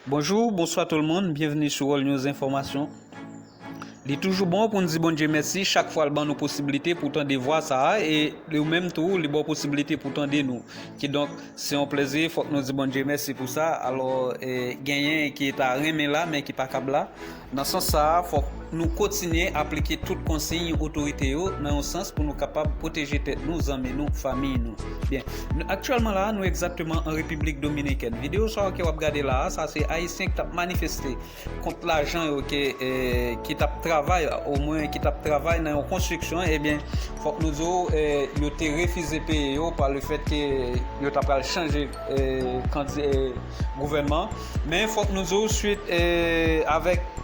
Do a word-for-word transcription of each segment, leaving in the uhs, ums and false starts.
Bonjou, bonswa tout moun, byenveni sou World News Enfòmasyon. Li toujou bon pou n di Bondye mèsi chak fwa l ban nou posiblite pou tande vwa sa a, e ou menm tou, li ba w posiblite pou tande nou. Kidonk, se yon plezi, fòk nou di Bondye mèsi pou sa. Alò, e, genyen ki ta renmen la, men ki pa kab la. Nan sans sa a, fòk nou kontinye aplike tout konsiy otorite yo nan yon sans pou nou kapab pwoteje tèt nou, zanmi nou, fanmiy nou. Byen, nou, aktyèlman la, nou egzakteman an Repiblik Dominikèn. Videyo sa a ke w ap gade la a, sa se Ayisyen ki t ap manifeste kont lajan yo ke, e, ki t ap travay, omwen ki t ap travay nan yon konstriksyon, ebyen, fòk nou di w, e, yo te refize peye yo pa le fèt ke yo ta pral chanje, e, kandi-, e, gouvènman. Men fòk nou di w, swit, e, avèk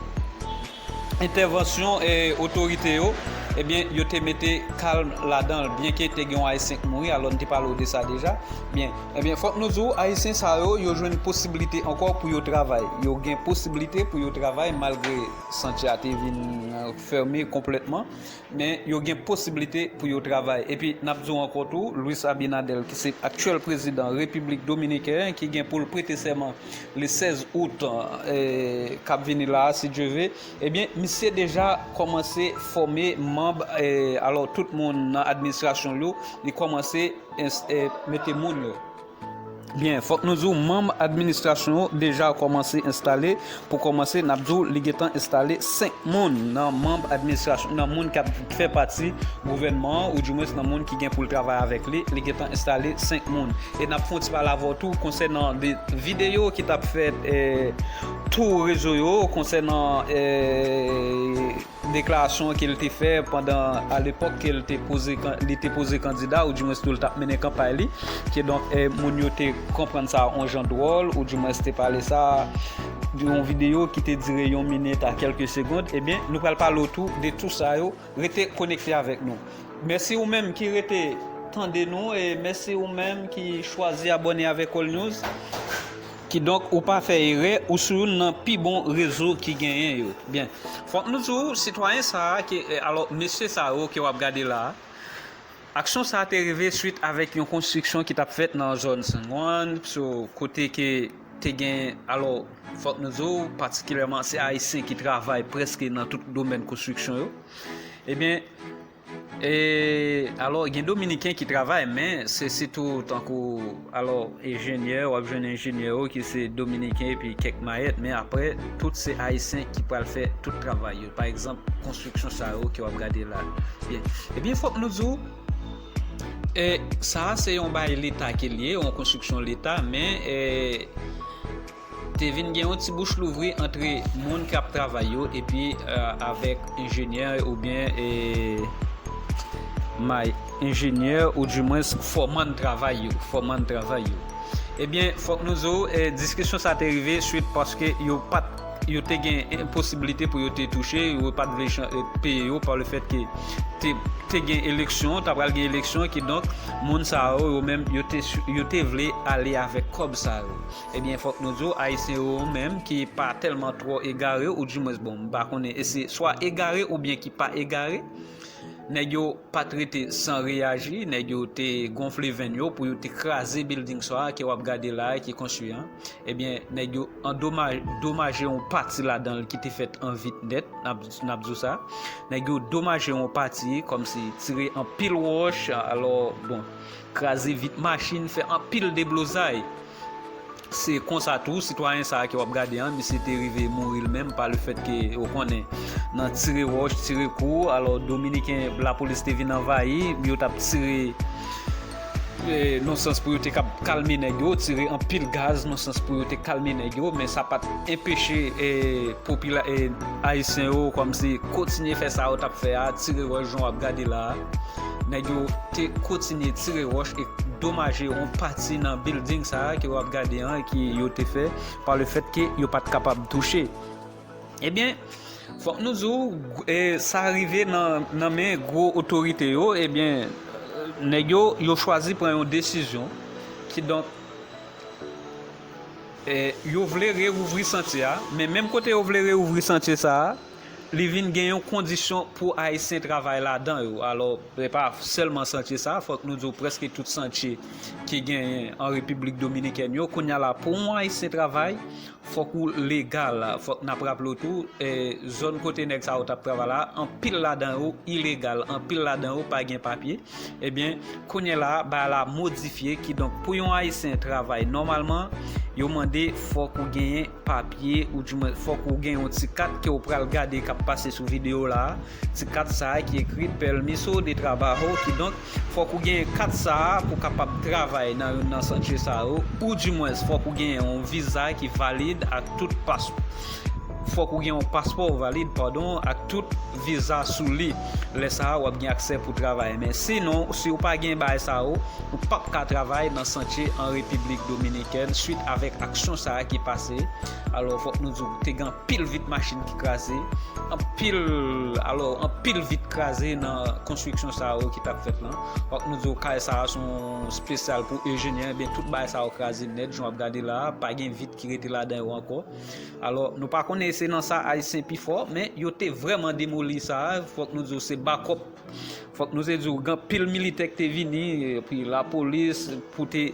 entèvansyon, e, otorite yo, ebyen, yo te mete kalm ladan l, byenke te gen yon Ayisyen k mouri, alò n te pale w de sa deja. Byen, ebyen, fòk nou di w, Ayisyen sa yo, yo jwenn posiblite ankò pou yo travay. Yo gen posiblite pou yo travay malgre santye a te vin, e, fèmen konplètman, men yo gen posiblite pou yo travay. Epi, n ap di w ankò tou, Luis Abinader, ki se aktyèl prezidan Repiblik Dominikèn, ki gen pou l prete sèman le sèz out, e, k ap vini la a, si Dye ve, ebyen, misye deja kòmanse fòme manm, e, alò, tout moun nan administrasyon l yo, li kòmanse ins-, e, mete moun yo. Byen, fòk nou di w, manm administrasyon yo deja kòmanse enstale. Pou kòmanse, n ap di w, li gentan enstale senk moun nan manm administrasyon, nan moun k ap fè pati gouvènman an, oudimwens nan moun ki gen pou l travay avèk li, li gentan enstale senk moun. E n ap fè yon ti pale avè w tou konsènan de videyo ki t ap fèt, e, tou rezo yo, konsènan, e, deklarasyon ke l te fè pandan, alepòk ke l te poze kan-, li te poze kandida, oudimwens tou l t ap mennen kanpay li. Kidonk, e, moun yo te konprann sa yon jan dwòl, oudimwens te pale sa yon videyo ki te dire yon minit a kèlke segond. Ebyen, nou pral pale w tou de tou sa yo. Rete konekte avèk nou. Mèsi ou menm ki rete tande nou, e mèsi ou menm ki chwazi abòne avèk All News. Kidonk, ou pa fè erè, ou sou youn nan pi bon rezo ki genyen yo. Byen, fòk nou di w, sitwayen sa a, ke, e, alò, mesye sa yo ke w ap gade la a, aksyon sa a te rive swit avèk yon konstriksyon ki t ap fèt nan zòn San Juan, so, kote ke te gen, alò, fòk nou di w, patikilyèman, se Ayisyen ki travay prèske nan tout domèn konstriksyon yo. Ebyen, e, alò, gen Dominiken ki travay, men se sitou tankou, alò, enjenyè, w ap jwenn enjenyè yo ki se Dominiken epi kèk Mayèt, men apre, tout se Ayisyen ki pral fè tout travay yo. Pa egzanp, konstriksyon sa yo ke w ap gade la. Byen. Ebyen, fòk nou di w, e, sa a se yon bagay Leta ke l ye, yon konstriksyon Leta, men, e, te vin gen yon ti bouch louvri antre moun k ap travay yo epi, e, avèk enjenyè oubyen, e, may-, enjenyè oudimwens fòmann travay yo, fòmann travay yo. Ebyen, fòk nou di w, e, diskisyon sa te rive swit paske yo pa t, yo te gen posiblite pou yo te touche, yo pa t vle chan-, e, peye yo pa le fèt ke te, te gen eleksyon, ta pral gen eleksyon, kidonk, moun sa yo, yo menm, yo te, yo te vle ale avèk kòb sa yo. Ebyen, fòk nou di w, Ayisyen yo menm ki pa tèlman twò egare, oudimwens, bon, m pa konnen, e se swa egare oubyen ki pa egare, nèg yo pa t rete san reyaji, nèg yo te gonfle venn yo pou yo te kraze bilding sa a ke w ap gade la a, ki konstwi an. Ebyen, nèg yo andomaj-, domaje yon pati ladan l ki te fèt an vit nèt, n ap, n ap di w sa. Nèg yo domaje yon pati, kòmsi tire anpil wòch, alò, bon, kraze vit machin, fè anpil deblozay. Se konsa tou, sitwayen sa a ke w ap gade an, misye te rive mouri l menm pa le fèt ke, ou konnen, nan tire wòch, tire kou, alò, Dominiken, lapolis te vin anvayi, yo t ap tire, e, nan sans pou yo te kab kalme nèg yo, tire anpil gaz nan sans pou yo te kalme nèg yo, men sa pa t enpeche, e, popila-, e, Ayisyen yo kòmsi kontinye fè sa yo t ap fè a, tire wòch jan w ap gade la a. Nèg yo te kontinye tire wòch e domaje yon pati nan bilding sa a ke w ap gade an, ke yo te fè pa le fèt ke yo pa t kapab touche. Ebyen, fòk nou di w, e, sa rive nan, nan men gwo otorite yo, ebyen, nèg yo, yo chwazi pran yon desizyon. Kidonk, e, yo vle reouvri santye a, men menm kote yo vle reouvri santye sa a, li vin gen yon kondisyon pou Ayisyen travay ladan yo. Alò, se pa sèlman santye sa a, fòk nou di w prèske tout santye ki genyen an Repiblik Dominikèn yo, kounye a la, pou yon Ayisyen travay, Fòk ou legal. Fòk n ap raple w tou, eh, zòn kote nèg sa yo t ap travay la, anpil ladan yo ilegal, anpil ladan yo pa gen papye. Ebyen, kounye la, bagay la modifye, kidonk pou yon Ayisyen travay nòmalman, yo mande fòk ou genyen papye, oudimwen fòk ou gen yon ti kat ke w pral gade k ap pase sou videyo la a. Ti kat sa a ki ekri permiso de trabajo, kidonk fòk ou gen kat sa a pou w kapab travay nan youn nan santye sa yo, oudimwens fòk ou gen yon viza ki valid ak tout pas, fòk ou gen yon paspò valid, padon, ak tout viza sou li. Lè sa a, w ap gen aksè pou travay. Men sinon, si w pa gen bagay sa yo, ou p ap ka travay nan santye an Repiblik Dominikèn, swit avèk aksyon sa a ki pase. Alò, fòk nou di w, te gen anpil vit machin ki kraze, anpil, alò, anpil vit kraze nan konstriksyon sa yo ki t ap fèt lan. Fòk nou di w, kay sa a se yon espesyal pou enjenyè, ebyen, tout bagay sa yo kraze nèt, jan w ap gade la a, pa gen vit ki rete ladan yo ankò. Alò, nou pa konnen se nan sa Ayisyen pi fò, men yo te vrèman demoli sa a, fòk nou di w, se bakòp. Fòk nou te di w, gen anpil militè ki te vini, epi lapolis, pou te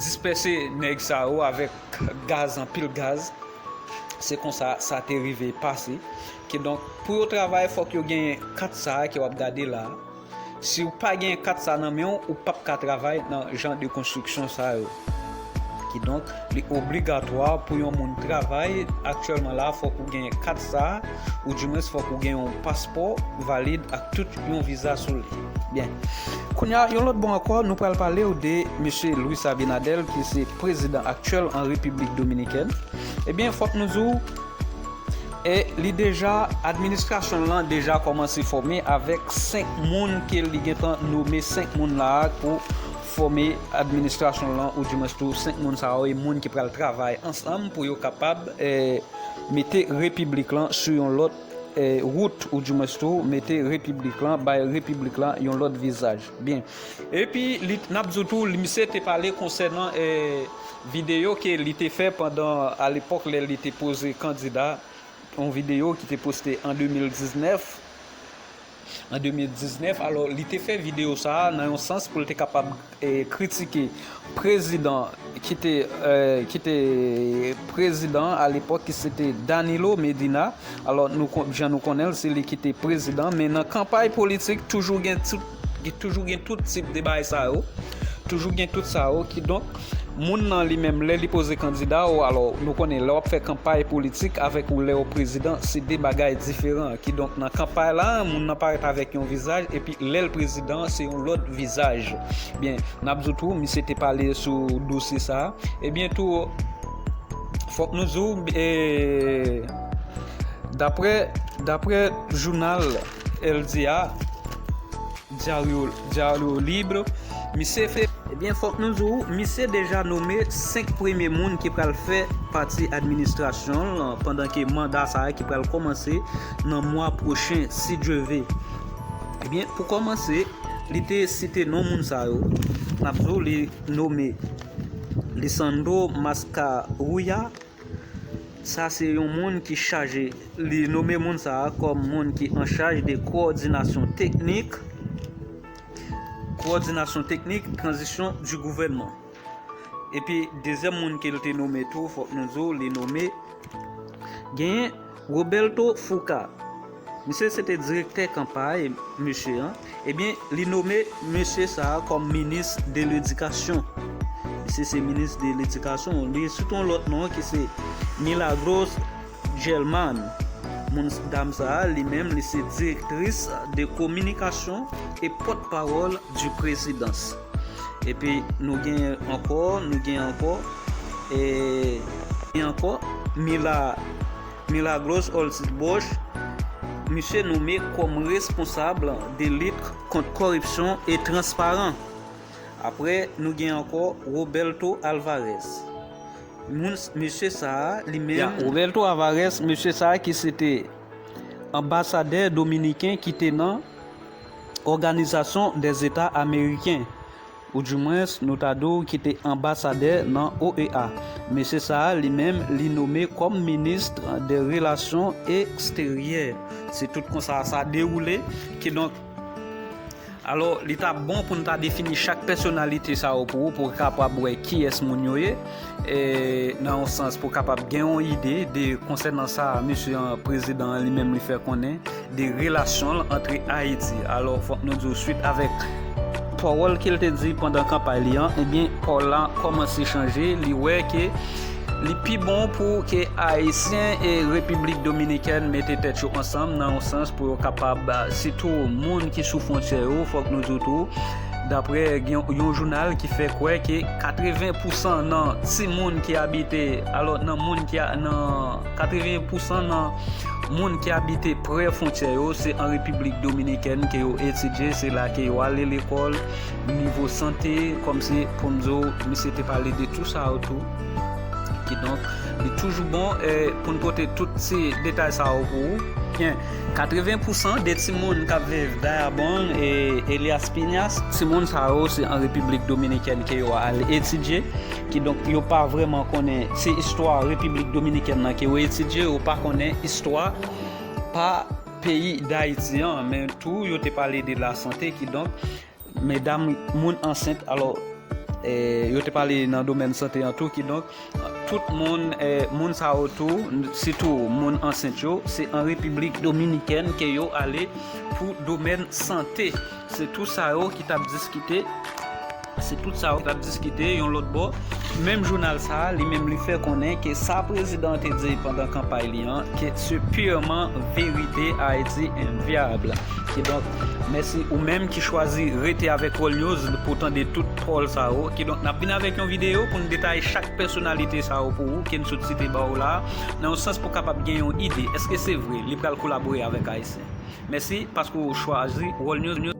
dispèse nèg sa yo avèk gaz, anpil gaz. Se konsa sa te rive pase. Kidonk, pou yo travay, fòk yo gen kat sa a ke w ap gade la a. Si w pa gen kat sa nan men w, ou p ap ka travay nan jan de konstriksyon sa yo. Kidonk, li obligatwa pou yon moun travay aktyèlman la, fòk ou gen kat sa a, oudimwens fòk ou gen yon paspò valid ak tout yon viza sou li. Byen. Kounye a, yon lòt bò ankò, nou pral pale w de mesye Luis Abinader, ki se prezidan aktyèl an Repiblik Dominikèn. Ebyen, fòk nou di w, e li deja, administrasyon lan deja kòmanse fòme avèk senk moun ke li gentan nome, senk moun la a pou fòme administrasyon lan, oudimwens tou, senk moun sa yo, e moun ki pral travay ansanm pou yo kapab, e, mete repiblik lan sou yon lòt, e, wout, oudimwens tou, mete repiblik lan, bay repiblik lan yon lòt vizaj. Byen. Epi, li, n ap di w tou, li, misye te pale konsènan, e, videyo ke li te fè pandan, alepòk, lè li te poze kandida, yon videyo ki te poste an de mil diznèf. An de mil diznèf, alò, li te fè videyo sa a nan yon sans pou l te kapab, e, kritike prezidan ki te, e, ki te prezidan alepòk, ki se te Danilo Medina. Alò, nou kon-, jan nou konnen l, se li ki te prezidan, men nan kanpay politik, toujou gen tout, gen, toujou gen tout tip de bagay sa yo. Toujou gen tout sa yo. Kidonk, moun nan li menm, lè li poze kandida, o, alò, nou konnen, lè w ap fè kanpay politik avèk ou lè w prezidan, se de bagay diferan. Kidonk, nan kanpay la, moun nan parèt avèk yon vizaj, epi lè l prezidan, se yon lòt vizaj. Byen, n ap di w tou, misye te pale sou dosye sa a. Ebyen tou, fòk nou di w, e, daprè, daprè jounal El Dia, Diario, Diario Libre, misye fè, ebyen, fòk nou di w, misye deja nome senk premye moun ki pral fè pati administrasyon l, pandan ke manda sa a ki pral kòmanse nan mwa pwochen, si Dye ve. Ebyen, pou kòmanse, li te site non moun sa yo. N ap di w, li nome Lisandro Mascarulla. Sa se yon moun ki chaje, li nome moun sa a kòm moun ki an chaj de kowòdinasyon teknik, kowòdinasyon teknik, tranzisyon di gouvènman. Epi, dezyèm moun ke l te nome tou, fòk nou di w, li nome, genyen Roberto Fuca. Misye se te direktè kanpay mesye an. Ebyen, li nome mesye sa a kòm minis de ledikasyon. Misye se minis de ledikasyon. Li sou yon lòt non ki se Milagros Gelman. Moun dam sa a, li menm, li se direktris de kominikasyon e pòtpawòl di prezidans. Epi nou gen ankò, nou gen ankò, e, gen ankò Mila, Milagros Ortiz Bosch, misye nome kòm responsab de lit kont kòripsyon e transparan. Apre, nou gen ankò Roberto Alvarez. Moun, mesye sa a, li menm. Ya, Roberto Alvarez, mesye sa a ki se te anbasadè dominiken ki te nan Òganizasyon dè Zeta Ameriken, oudimwens, nou ta di w ki te anbasadè nan O E A. Mesye sa a, li menm, li nome kòm minis de relasyon eksteryè. Se tout konsa sa dewoule. Kidonk, Alò, li t ap bon pou n ta defini chak pèsonalite sa yo pou ou, pou w kapab wè kiyès moun yo ye, e, nan yon sans, pou w kapab gen yon ide de konsènan sa mesye an, prezidan an li menm li fè konnen de relasyon l antre Ayiti. Alò, fòk nou di w swit avèk pawòl ke l te di pandan kanpay li an, ebyen, pawòl la kòmanse chanje, li wè ke li pi bon pou ke Ayisyen e Repiblik Dominikèn mete tèt yo ansanm nan yon sans pou yo kapab, sitou moun ki sou fwontyè yo, fòk nou di w tou, daprè gen yon jounal ki fè kwè ke katreven pousan nan timoun ki abite, alò, nan moun ki a, nan katreven pousan nan moun ki abite prè fwontyè yo, se an Repiblik Dominikèn ke yo etidye, se la ke yo ale lekòl, nivo sante, kòmsi pou m di w, misye te pale de tou sa yo tou. Kidonk, li toujou bon, eh, pou n pote tout ti detay sa yo pou ou. Byen, katreven pousan de timoun k ap viv Dayabong e Elias Piñas, timoun sa yo se an Repiblik Dominikèn ke yo al etidye. Kidonk, yo pa vrèman konnen, se istwa Repiblik Dominikèn nan ke yo etidye, yo pa konnen istwa pa peyi Dayiti an, men tou yo te pale de lasante, kidonk, medam, moun ansent, alò, eh, yo te pale nan domèn sante an tou, kidonk, tout moun, eh, moun sa yo tou, sitou moun ansent yo, se an Repiblik Dominikèn ke yo ale pou domèn sante. Se tou sa yo ki t ap diskite, se tout sa yo ki t ap diskite yon lòt bò. Menm jounal sa a, li menm li fè konnen ke sa prezidan an te di pandan kanpay li an, ke se pirman verite, Ayiti envyab. Kidonk, mèsi ou menm ki chwazi rete avèk World News pou tande tout pawòl sa yo. Kidonk, n ap vin avèk yon videyo pou n detaye chak pèsonalite sa yo pou ou, ke n sot site ba w la, nan yon sans pou kapab gen yon ide. Èske se vre, li pral kolabore avèk Ayisyen? Mèsi paske w chwazi World News.